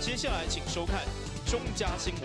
接下來請收看中嘉新聞。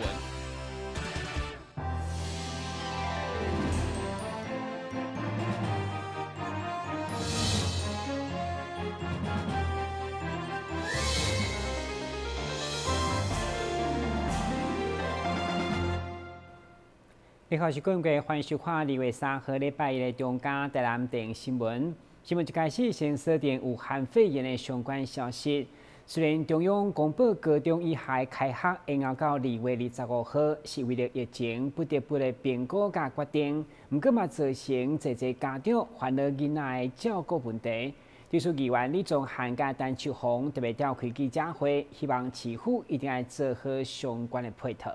你好，是各位，歡迎收看2月3號禮拜一的中嘉台南電新聞。新聞一開始先鎖定武漢肺炎的相關消息。雖然中央公布高中以下開學延後到2月25號，是為了疫情不得不的評估佮決定，毋過嘛造成濟濟家長煩惱囡仔的照顧問題。對此，議員李宗翰佮陳秋紅特別召開記者會，希望市府一定愛做好相關的配套。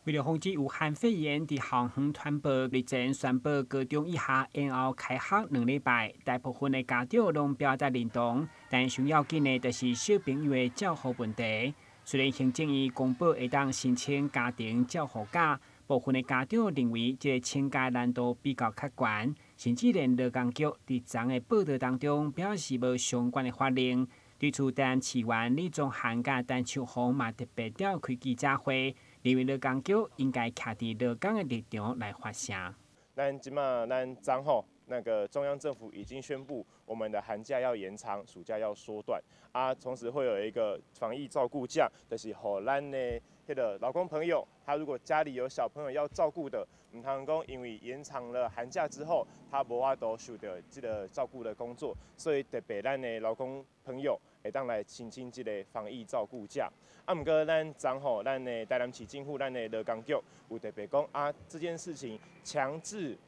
為了防止武漢肺炎佇校園傳播，日前宣布高中以下延後開學2禮拜，大部分的家長攏表達認同，但上要緊的就是小朋友的照護問題。雖然行政院公布會當申請家庭照護假，部分的家長認為這個請假難度比較較懸，甚至連勞工局佇昨的報道當中表示無相關的法令。對此，台南市議員李宗翰佮陳秋紅嘛特別召開記者會。認為勞工局應該徛佇勞工的立場來發聲。咱這馬咱昨吼，那個中央政府已經宣布，我們的寒假要延長，暑假要縮短啊，同時會有一個防疫照顧假，就是予咱的彼個勞工朋友，他如果家裡有小朋友要照顧的，毋通講因為延長了寒假之後，他無法度受到這個照顧的工作，所以特別咱的勞工朋友會當來申請這個防疫照顧假。啊，毋過咱昨吼，咱的台南市政府，咱的勞工局有特別講啊，這件事情強制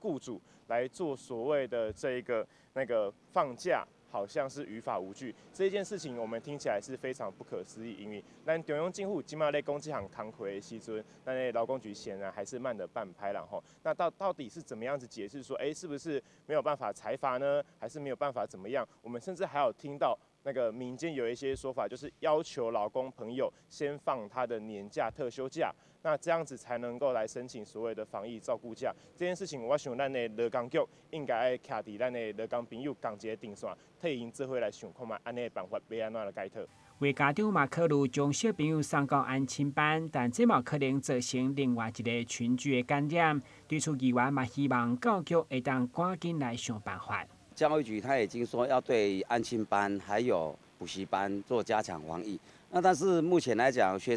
僱主來做所謂的這個那個放假，好像是於法無據。這件事情我們聽起來是非常不可思議，因為咱中央政府這馬咧講這項工課的時陣，咱的勞工局顯然還是慢了半拍啦吼。那到底是怎麼樣子解釋說，是不是沒有辦法裁罰呢？還是沒有辦法怎麼樣？我們甚至還有聽到那個民間有一些說法，就是要求勞工朋友先放他的年假、特休假，那這樣子才能夠來申請所謂的防疫照顧假。這件事情，我想咱的勞工局應該愛徛佇咱的勞工朋友仝一個陣線，替𪜶做伙來想看覓，按呢的辦法欲按怎來解套。有家長嘛考慮將小朋友送到安親班，但這嘛可能造成另外一個群聚的感染。對此，議員嘛希望教育局會當趕緊來想辦法。教育局他已經說要對安親班還有補習班做加強防疫，那但是目前來講，學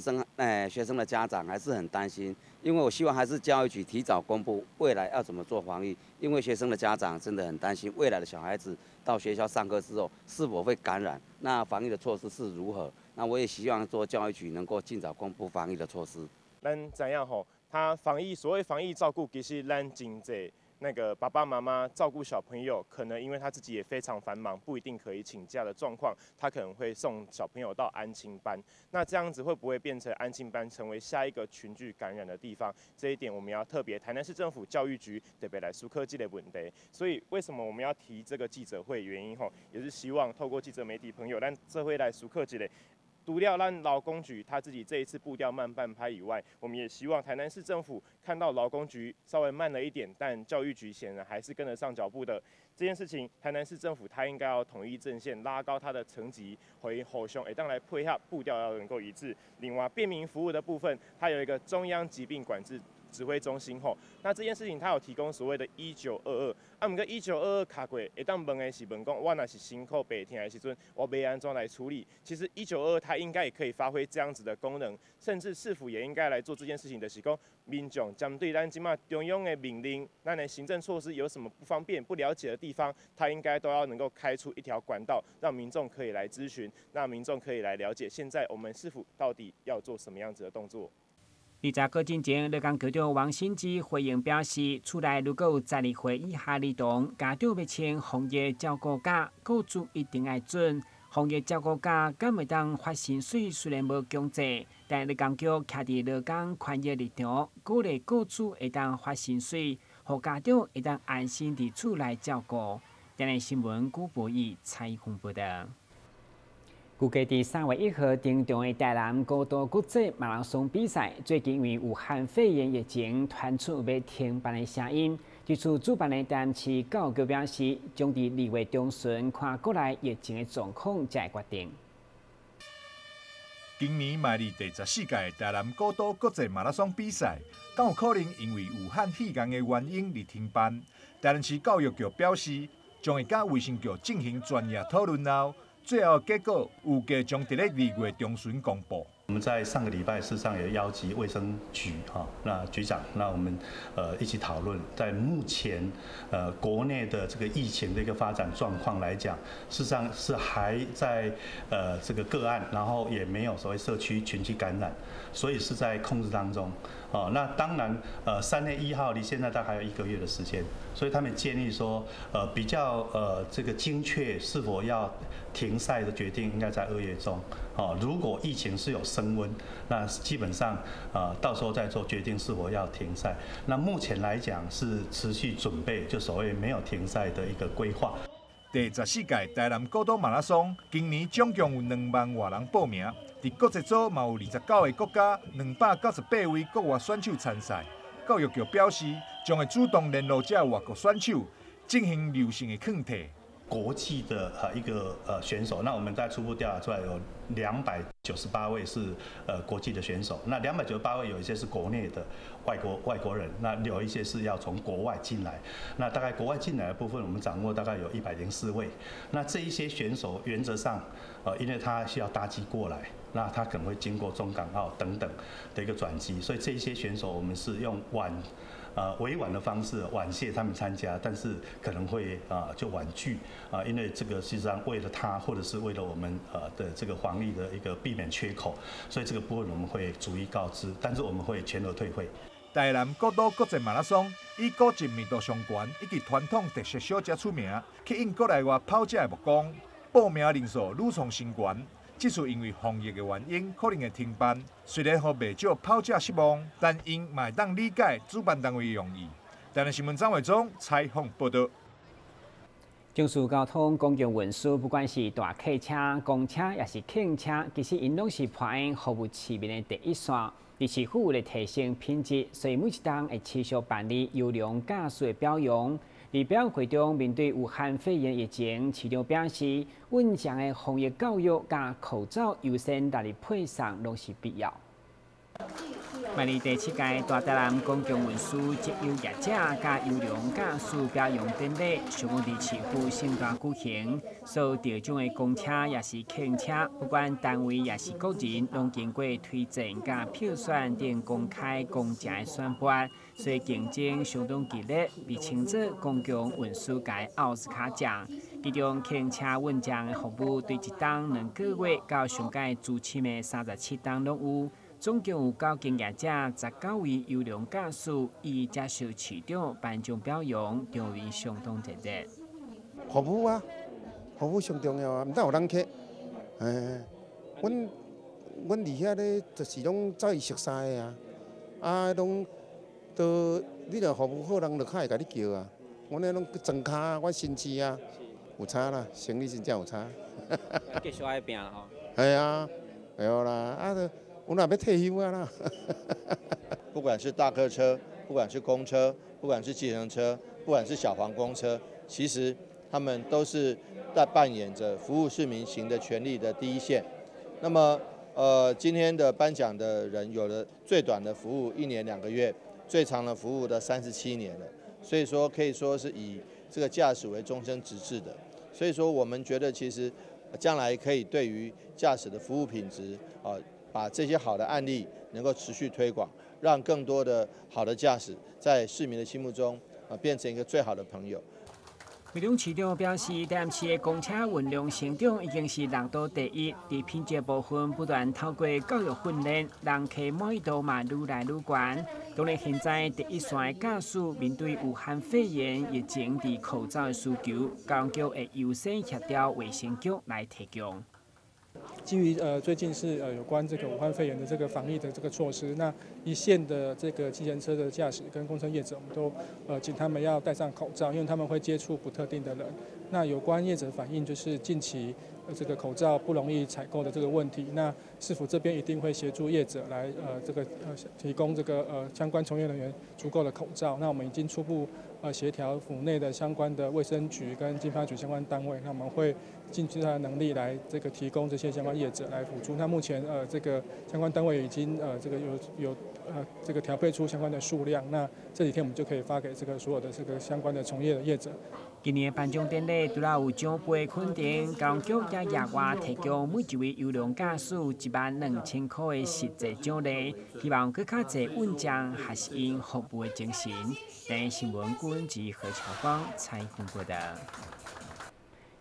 生的家長還是很擔心，因為我希望還是教育局提早公布未來要怎麼做防疫，因為學生的家長真的很擔心未來的小孩子到學校上課之後是否會感染，那防疫的措施是如何？那我也希望說教育局能夠盡早公布防疫的措施。咱知影吼，他防疫所謂防疫照顧，其實咱真濟那個爸爸媽媽照顧小朋友，可能因為他自己也非常繁忙，不一定可以請假的狀況，他可能會送小朋友到安親班。那這樣子會不會變成安親班成為下一個群聚感染的地方？這一點我們要特別，台南市政府教育局特別來思考這個問題。所以為什麼我們要提這個記者會？原因吼，也是希望透過記者媒體朋友，咱做伙來思考這個。除了咱勞工局他自己這一次步調慢半拍以外，我們也希望台南市政府看到勞工局稍微慢了一點，但教育局顯然還是跟得上腳步的。這件事情，台南市政府他應該要統一陣線，拉高他的層級，回互相會當來配合，步調要能夠一致。另外，便民服務的部分，它有一個中央疾病管制指揮中心吼，那這件事情他有提供所謂的1922，啊，毋過1922敲過，會當問的是問講，我若是身苦病疼的時陣，我欲按怎來處理？其實1922它應該也可以發揮這樣子的功能，甚至市府也應該來做這件事情的是講，民眾針對咱這馬中央的命令，咱的行政措施有什麼不方便、不了解的地方，他應該都要能夠開出一條管道，讓民眾可以來諮詢，讓民眾可以來了解，現在我們市府到底要做什麼樣子的動作。20號進前，勞工局長王新之回應表示，厝內如果有12歲以下兒童，家長欲請防疫照顧假，雇主一定愛准。防疫照顧假敢會當發薪水？雖然無強制，但勞工局徛佇勞工權益立場，鼓勵雇主會當發薪水，予家長會當安心佇厝內照顧。電視新聞古博義採訪報道。預計佇3月1號登場的台南高度國際馬拉松比賽，最近因為武漢肺炎疫情傳出欲停辦的聲音。這次主辦的台南市教育局表示，將佇2月中旬看國內疫情的狀況，才會決定。今年邁入第14屆台南古都國際馬拉松比賽，敢有可能因為武漢肺炎的原因而停辦？台南市教育局表示，將會佮衛生局進行專業討論後，最後結果預計將佇咧2月中旬公布。我們在上個禮拜事實上也邀集衛生局哈，那局長，那我們一起討論，在目前國內的這個疫情的一個發展狀況來講，事實上是還在這個個案，然後也沒有所謂社區群聚感染，所以是在控制當中。哦，那當然3月1號離現在大概還有一個月的時間，所以他們建議說，比較這個精確是否要停賽的決定，應該在2月中。哦，如果疫情是有升溫，那基本上到時候再做決定是否要停賽。那目前來講是持續準備，就所謂沒有停賽的一個規劃。第14屆台南古都馬拉松今年總共有2萬外人報名，佇國際組嘛有29個國家、298位國外選手參賽。教育局表示，將會主動聯絡這外國選手，進行流程的勸退。國際的一個選手，那我們在初步調查出來有298位是國際的選手，那298位有一些是國內的外國人，那有一些是要從國外進來，那大概國外進來的部分，我們掌握大概有104位，那這一些選手原則上，因為他需要搭機過來，那他可能會經過中港澳等等的一個轉機，所以這一些選手我們是用委婉的方式婉謝他們參加，但是可能會就婉拒啊，因為這個實際上為了他，或者是為了我們的這個防疫的一個避免缺口，所以這個部分我們會逐一告知，但是我們會全額退費。台南古都國際馬拉松以古蹟密度上懸以及傳統特色小食出名，吸引國內外跑者的目光。報名人數屢創新高。這次因為防疫的原因，可能會停辦。雖然予袂少跑者失望，但𪜶嘛會當理解主辦單位的用意。台南新聞張偉忠採訪報道。從事交通公共運輸，不管是大客車、公車，抑是客車，其實𪜶攏是伴演服務市民的第一線。佇市府為了提升品質，所以每一冬會持續辦理優良駕駛的表揚。佇表揚會中，面對武漢肺炎疫情，市長表示，穩健的防疫教育佮口罩優先納入配送，攏是必要。邁入第七屆大台南公共運輸績優業者佮優良駕駛表揚典禮，上午佇市府盛大舉行。所有得獎的公車抑是客車，不管單位抑是個人，攏經過推薦佮票選等公開公正的選拔，所以競爭相當激烈，被稱作公共運輸界奧斯卡獎。其中客車穩健的服務，對一冬2個月到上蓋資深的37冬攏有。總共有九間業者19位優良駕駛，一一接受市長頒獎表揚，場面相當熱烈。服務啊，服務上重要啊，毋但有人客，哎，阮佇遐咧，就是攏走伊熟似的啊，啊，攏都你若服務好，人就較會共你叫啊。阮咧攏裝跤，阮紳士啊，有差啦，生意真正有差。繼續愛拼啦吼。係啊，對啦，啊，阮也欲退休啊啦。不管是大客車，不管是公車，不管是計程車，不管是小黃公車，其實他們都是在扮演着服務市民行的權利的第一線。那麼，今天的頒獎的人，有了最短的服務1年2個月，最長的服務的37年了。所以說，可以說是以這個駕駛為終身職志的。所以說，我們覺得其實將來可以對於駕駛的服務品質啊，把這些好的案例能夠持續推廣，讓更多的好的駕駛在市民的心目中啊變成一個最好的朋友。會長市長表示，台南市的公車運量成長已經是六都第一，佇品質部分不斷透過教育訓練，人客滿意度嘛愈來愈懸。當然，現在第一線的駕駛面對武漢肺炎疫情，佇口罩的需求，交通局會優先協調衛生局來提供。基於最近是有關這個武漢肺炎的這個防疫的這個措施，那一線的這個計程車的駕駛跟公車業者，我們都請他們要戴上口罩，因為他們會接觸不特定的人。那有關業者反映就是近期這個口罩不容易採購的這個問題，那市府這邊一定會協助業者來這個提供這個相關從業人員足夠的口罩。那我們已經初步協調府內的相關的衛生局跟經發局相關單位，那我們會盡最大的能力來這個提供這些相關業者來輔助。那目前這個相關單位已經這個有這個調配出相關的數量，那這幾天我們就可以發給這個所有的這個相關的從業的業者。今年的頒獎典禮除了有獎杯肯定，交通局也額外提供每一位優良駕駛12,000箍的實際獎勵，希望閣較濟運將學習𪜶服務的精神。台視新聞郭文吉何巧芳採訪報導。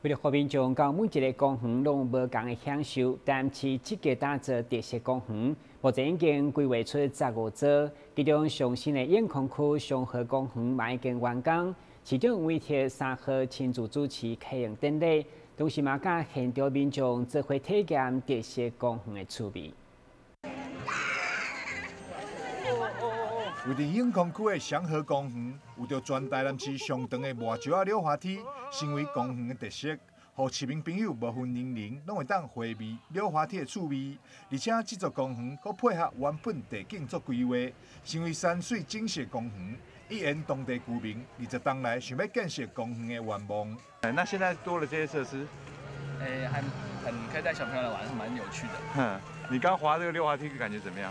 為了予民眾到每一个公園攏有無仝的享受，台南市積極打造特色公園，目前已經規劃出15座，其中上新的永康區松河公園嘛已經完工。市長委託3號親自主持啟用典禮，同時嘛佮現場民眾做伙體驗特色公園的趣味。位佇永康區的祥和公園，有著全台南市上長的麻石仔溜滑梯，成為公園的特色，予市民朋友無分年齡，攏會當回味溜滑梯的趣味。而且這座公園閣配合原本地景做規劃，成為山水景色公園，一圓當地居民20冬來想欲建設公園的願望。那現在多了這些設施，還很可以帶小朋友來玩，蠻有趣的。哼，你剛滑這個溜滑梯感覺怎麼樣？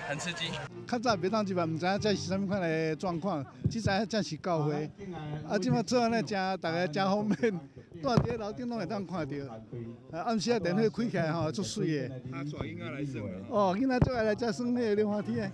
很刺激。較早袂當入來，毋知影這是啥物款的狀況，只知影這是教會。啊，這擺做按呢誠，逐家誠方便，蹛佇樓頂攏會當看著。啊，暗時仔電火開起來吼，足媠的。啊，帶囡仔來耍。哦，囡仔足愛來遮耍彼个溜滑梯的。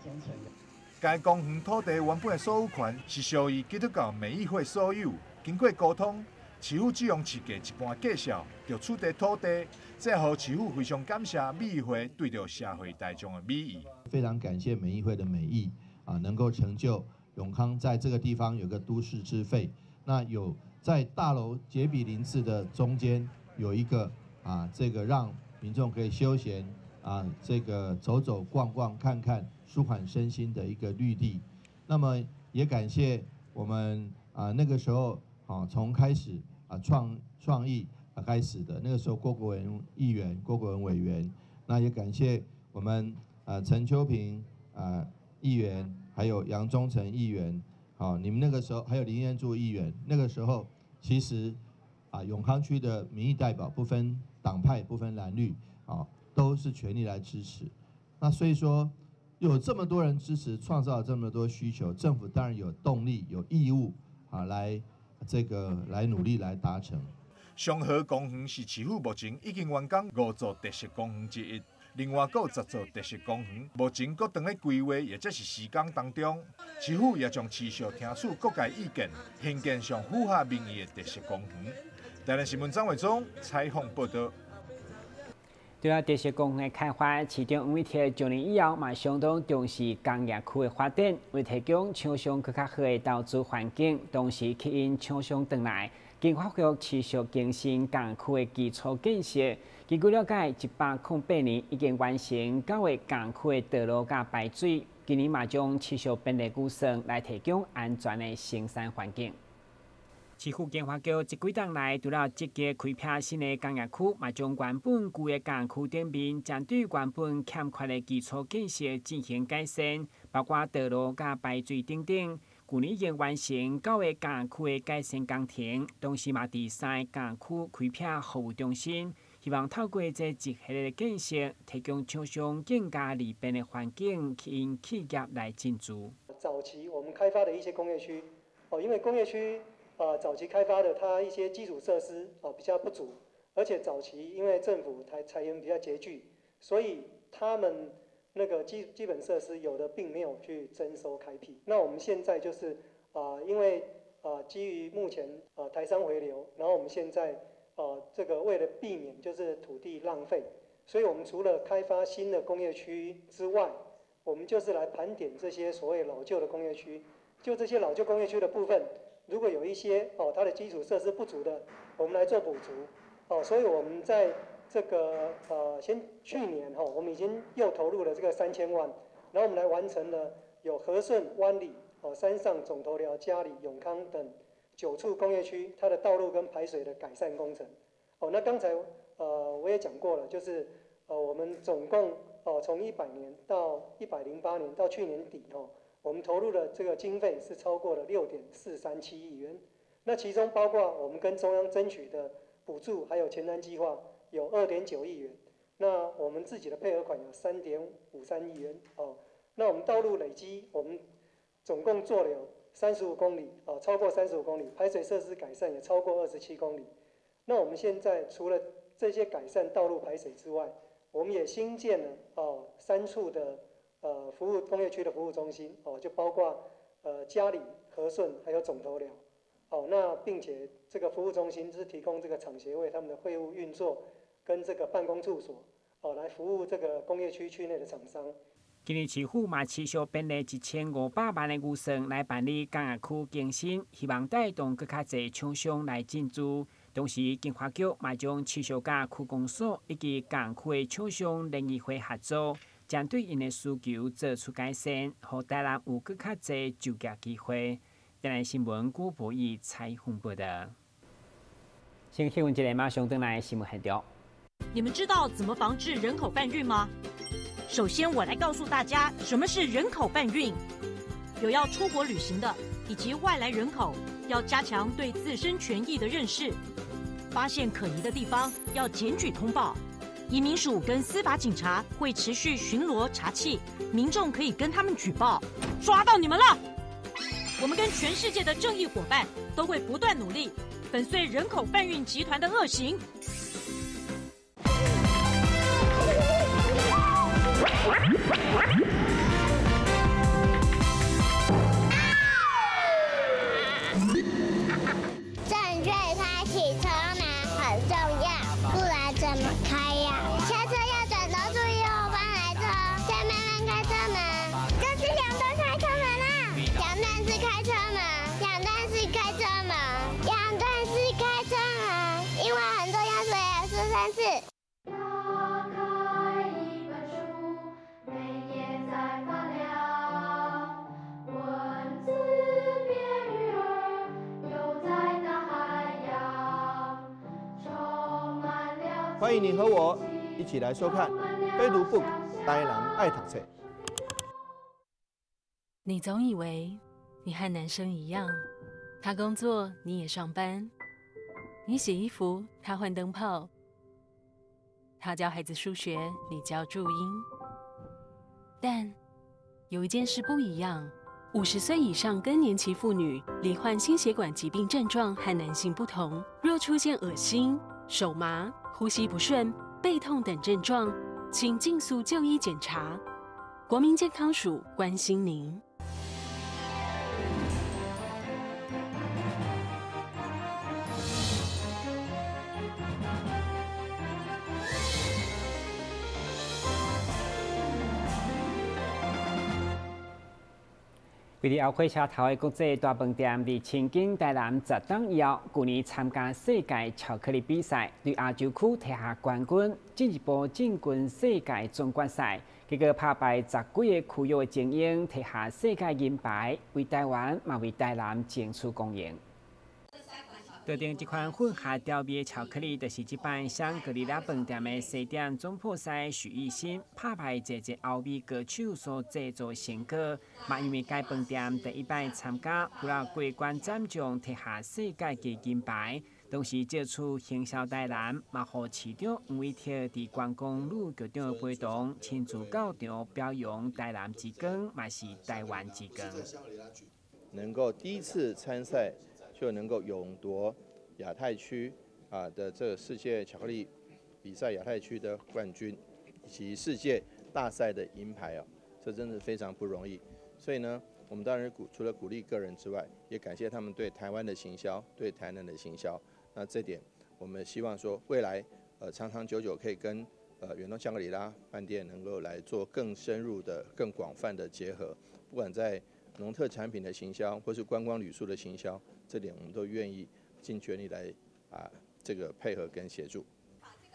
該公園土地原本的所有權是屬於基督教美意會所有，經過溝通，市府只用市價一半價數就取得土地，這予市府非常感謝美意會對著社會大眾的美意。非常感謝美意會的美意啊，能夠成就永康在這個地方有個都市之肺。那有在大樓傑比林次的中間有一個啊，這個讓民眾可以休閒啊，這個走走逛逛看看，舒緩身心的一個綠地。那麼也感謝我們啊，那個時候啊，從開始啊創意啊開始的那個時候，郭國文議員、郭國文委員，那也感謝我們啊陳秋平啊議員，還有楊忠誠議員，好，你們那個時候還有林彥柱議員，那個時候其實啊永康區的民意代表不分黨派、不分藍綠，啊都是全力來支持。那所以說有這麼多人支持，創造了這麼多需求，政府當然有動力、有義務啊來這個來努力來達成。松河公園是市府目前已經完工5座特色公園之一，另外閣有10座特色公園，目前閣正咧規劃，或者是施工當中。市府也將持續聽取各界意見，興建上符合民意的特色公園。台南新聞張偉忠採訪報導。對啊，特色公園的開發，市長黃偉哲上任以後嘛，相當重視工業區的發展，為提供廠商閣較好的投資環境，同時吸引廠商轉來，經發局持續更新工區的基礎建設。根據了解，108年已經完成9个工區的道路佮排水，今年嘛將持續編列預算來提供安全的生產環境。市府經發局這幾冬來，除了積極開闢新的工業區，嘛將原本舊的工區頂面，針對原本欠缺的基礎建設進行改善，包括道路佮排水等等。去年已經完成9个工區的改善工程，同時嘛佇3个工區開闢服務中心，希望透過這一系列的建設，提供廠商更加利便的環境，吸引企業來進駐。早期我們開發的一些工業區，哦，因為工業區早期開發的它一些基礎設施比較不足，而且早期因為政府財源比較拮據，所以他們那個基本設施有的並沒有去徵收開闢。那我們現在就是因為基於目前台商回流，然後我們現在這個為了避免就是土地浪費，所以我們除了開發新的工業區之外，我們就是來盤點這些所謂老舊的工業區，就這些老舊工業區的部分。如果有一些它的基礎設施不足的，我們來做補足，所以我們在這個先去年我們已經又投入了這個3000萬，然後我們來完成了有和順、灣裡、山上、總頭寮、佳里、永康等9處工業區，它的道路跟排水的改善工程。那剛才我也講過了，就是我們總共從100年到108年到去年底我們投入的這個經費是超過了6.437億元，那其中包括我們跟中央爭取的补助还有前瞻计划有2.9亿元，那我们自己的配合款有3.53亿元哦。那我们道路累积，我们总共做了有35公里哦，超过35公里，排水设施改善也超过27公里。那我们现在除了这些改善道路排水之外，我们也新建了3处的服务工业区的服务中心哦，就包括佳里、和顺还有总头寮。哦，那并且这个服务中心是提供这个厂协会他们的会务运作跟这个办公处所，哦，来服务这个工业区区内的厂商。今年市府嘛持续编列1500万的预算来办理工业区更新，希望带动阁较济厂商来进驻。同时，经发局嘛将持续佮区公所以及工区的厂商联谊会合作，针对𪜶的需求做出改善，予台南有阁较济就业机会。台南新闻古博义采访报道。先新闻一下，马上转来新闻现场。你们知道怎么防治人口贩运吗？首先，我来告诉大家什么是人口贩运。有要出国旅行的以及外来人口，要加强对自身权益的认识。发现可疑的地方要检举通报。移民署跟司法警察会持续巡逻查缉，民众可以跟他们举报。抓到你们了！我们跟全世界的正义伙伴都会不断努力，粉碎人口贩运集团的恶行。正确开启车门很重要，不然怎么开呀？下车要转头注意后方来车，再慢慢开车门。这是两段开车门啦，两段式开车门，两段式开车门，两段式开车门，因为很重要，所以要说三次。打开一本书，每页在发亮，文字变鱼儿，游在大海洋，充满了。欢迎你和我一起来收看《非读 book 台南爱读册》。你总以为你和男生一样，他工作你也上班，你洗衣服他换灯泡，他教孩子数学你教注音。但有一件事不一样：50岁以上更年期妇女罹患心血管疾病症状和男性不同，若出现恶心、手麻、呼吸不顺、背痛等症状，请尽速就医检查。国民健康署关心您。位伫后火车头的国际大饭店，伫清境台南10冬以后，旧年参加世界巧克力比赛，对亚洲区提下冠军，进一步进军世界总决赛。结果拍败10几个区域的精英，提下世界银牌，为台湾嘛为台南争取光荣。桌顶这款混合调味的巧克力，就是这摆香格里拉饭店的西点总铺师许艺兴拍败一个欧美歌手所制作成果。嘛因为该饭店第一摆参加，除了过关斩将提下世界级金牌，同时借此行销台南，嘛予市长黄伟哲伫观光旅局长陪同，亲自到场表扬台南之光，嘛是台湾之光。能够第一次参赛就能够勇夺亚太区的这个世界巧克力比赛亚太区的冠军，以及世界大赛的银牌哦，这真是非常不容易。所以呢，我们当然除了鼓励个人之外，也感谢他们对台湾的行销，对台南的行销。那这点，我们希望说未来长长久久可以跟远东香格里拉饭店能够来做更深入的、更广泛的结合，不管在农特产品的行销，或是观光旅宿的行销，这点我们都愿意尽全力来这个配合跟协助。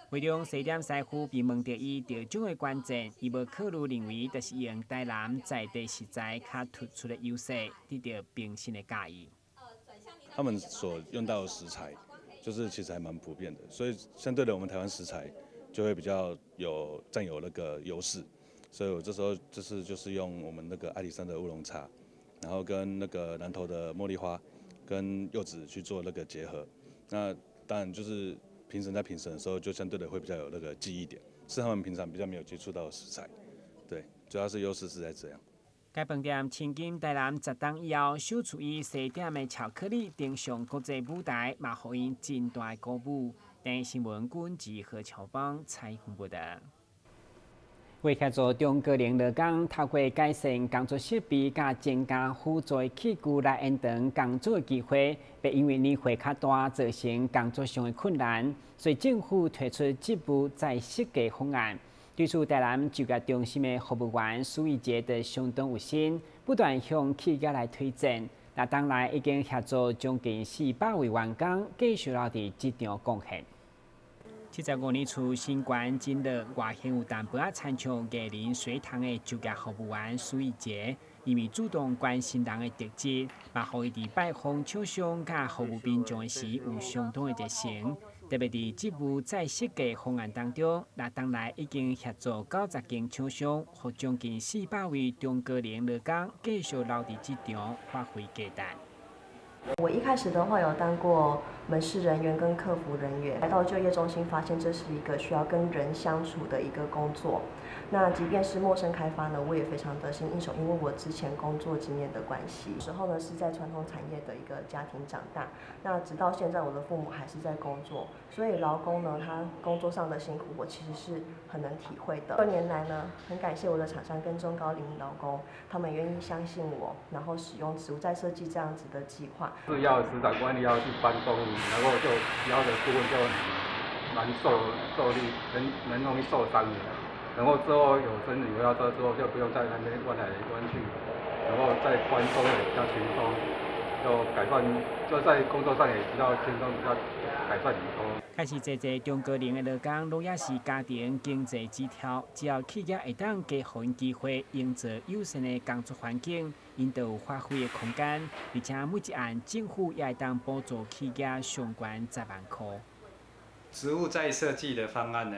会中西点师傅被问著伊得奖的关键，伊无考虑认为，就是用台南在地食材较突出的优势，得到评审的嘉义。他们所用到的食材，就是其实还蛮普遍的，所以相对的，我们台湾食材就会比较有占有那个优势。所以我这时候就是用我们那个阿里山的乌龙茶，然后跟那个南投的茉莉花，跟柚子去做那个结合。那当然就是评审在评审的时候，就相对的会比较有那个记忆点，是他们平常比較沒有接觸到的食材。對，主要是優勢是在這樣。該飯店親近台南10冬以後，首次以西點的巧克力登上國際舞台，嘛予𪜶真大的鼓舞。電視新聞君志何喬邦採訪報道。為協助中高齡勞工透過改善工作設備，佮增加輔助器具來延長工作機會，別因為年歲較大造成工作上的困難，所以政府推出職務再設計方案。對此，台南就業中心的服務員蘇玉杰就相當有心，不斷向企業來推薦。那當來已經協助將近400位員工繼續留佇職場貢獻。75年厝身懸真熱，外形有淡薄仔親像藝人隋棠的就業服務員蘇玉杰，因為主動關心人的特質，嘛予伊佇拜訪廠商佮服務民眾的時有相當的熱誠。特別佇職務再設計方案當中，六冬來已經協助90間廠商，予將近400位中高齡勞工繼續留佇職場發揮價值。我一開始的話有當過門市人員跟客服人員，來到就業中心發現這是一個需要跟人相處的一個工作。那即便是陌生開發呢，我也非常得心應手，因為我之前工作經驗的關係。時候呢是在傳統產業的一個家庭長大，那直到現在我的父母還是在工作，所以勞工呢他工作上的辛苦，我其實是很能體會的。多年來呢，很感謝我的廠商跟中高齡勞工，他們願意相信我，然後使用職務再設計這樣子的計劃。是要職場管理要去搬東西，然後就腰的部分就蠻受力，很容易受傷的。然後之後有身體回到車之後，就不用在那邊彎來彎去，然後再搬東也比較輕鬆，就改善，就在工作上也比較輕鬆，比較改善很多。開始濟濟中高齡的勞工，攏也是家庭經濟支柱。只要企業會當加予𪜶機會，營造友善的工作環境，𪜶就有發揮的空間。而且每一案政府也會當補助企業上懸10萬塊。職務再設計的方案呢？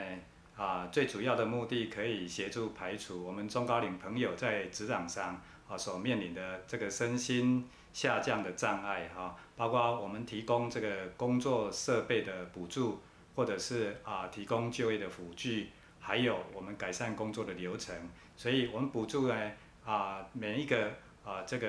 最主要的目的可以協助排除我們中高齡朋友在職場上所面臨的這個身心下降的障礙哈，包括我們提供這個工作設備的補助，或者是提供就業的輔具，還有我們改善工作的流程。所以我們補助呢每一個這個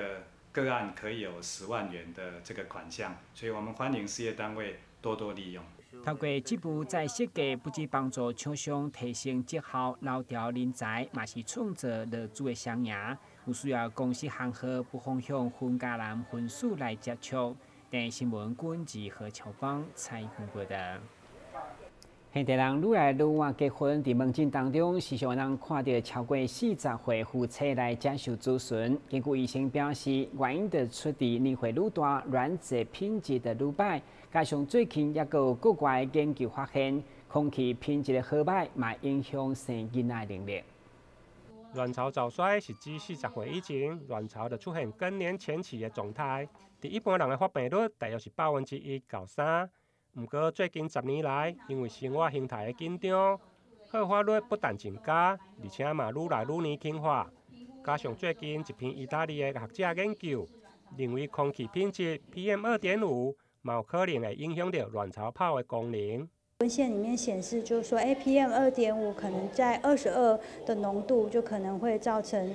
個案可以有10萬元的這個款項，所以我們歡迎事業單位多多利用。透過職務再設計，不只幫助廠商提升績效、留調人才，嘛是創造勞資的雙贏。有需要公司行號，不妨向分家南分署來接觸。電視新聞君志何秋芳採訪報道。現代人愈來愈晚結婚，佇門診當中，時常通看著超過40歲夫妻來接受諮詢。根據醫生表示，原因就出佇年歲愈大，卵子品質就愈䆀。加上最近猶閣有國外研究發現，空氣品質的好䆀，嘛影響生囡仔能力。卵巢早衰是指40歲以前，卵巢就出現更年前期的狀態。佇一般人的發病率大約是1%到3%。毋過最近10年來，因為生活形態的緊張，好發率不但增加，而且嘛愈來愈年輕化。加上最近一篇意大利的學者研究，認為空氣品質 PM 2.5嘛有可能會影響著卵巢泡的功能。文獻裡面顯示，就是說，PM 2.5可能在22的濃度，就可能會造成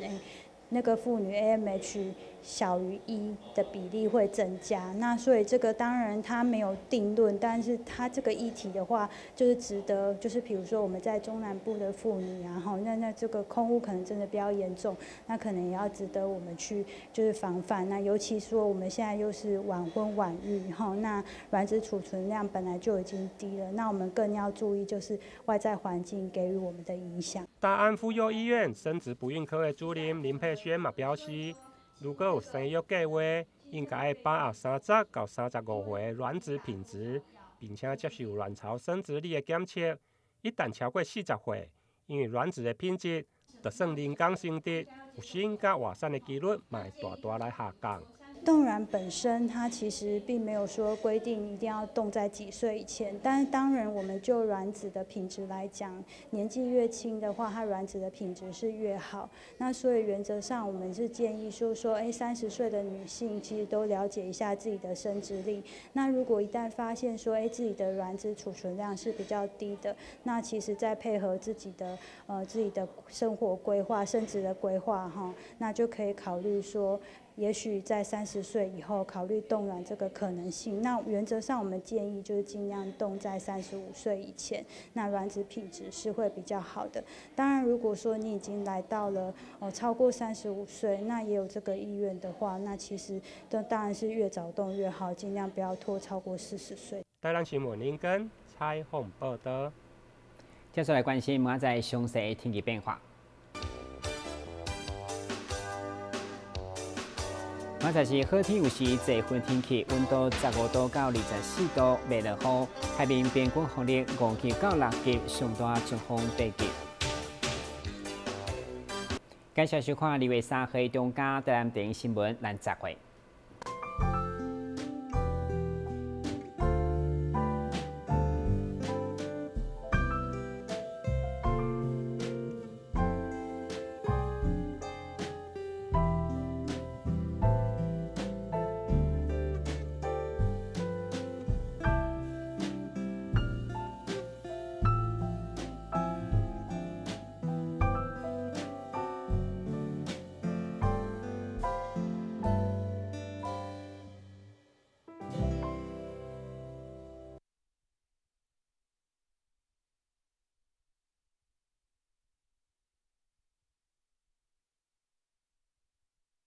那個婦女 AMH 小於1的比例會增加。那所以這個當然它沒有定論，但是它這個議題的話，就是值得，就是比如說我們在中南部的婦女，然後那這個空污可能真的比較嚴重，那可能也要值得我們去就是防範。那尤其說我們現在又是晚婚晚育，哈，那卵子儲存量本來就已經低了，那我們更要注意就是外在環境給予我們的影響。大安婦幼醫院生殖不孕科的主任林佩萱嘛表示，如果有生育計劃，應該愛把握30到35歲卵子品質，並且接受卵巢生殖力的檢測。一旦超過40歲，因為卵子的品質就算人工生殖，有生佮活產的幾率嘛會大大來下降。冻卵本身，它其实并没有说规定一定要冻在几岁以前，但是当然，我们就卵子的品质来讲，年纪越轻的话，它卵子的品质是越好。那所以原则上，我们是建议说，哎，30岁的女性其实都了解一下自己的生殖力。那如果一旦发现说，哎，自己的卵子储存量是比较低的，那其实再配合自己的生活规划、生殖的规划哈，那就可以考虑说，也许在30岁以后考虑冻卵这个可能性。那原则上我们建议就是尽量冻在35岁以前，那卵子品质是会比较好的。当然，如果说你已经来到了哦超过三十五岁，那也有这个意愿的话，那其实这当然是越早冻越好，尽量不要拖超过40岁。台南新闻林根采访报道。接下来关心明仔载详细天气变化。明仔是好天，有时济云天气，温度15度到24度，袂落雨。海面平均风力5级到6级，上大阵风8级。感谢收看2月3号中加台南电视新闻，咱再会。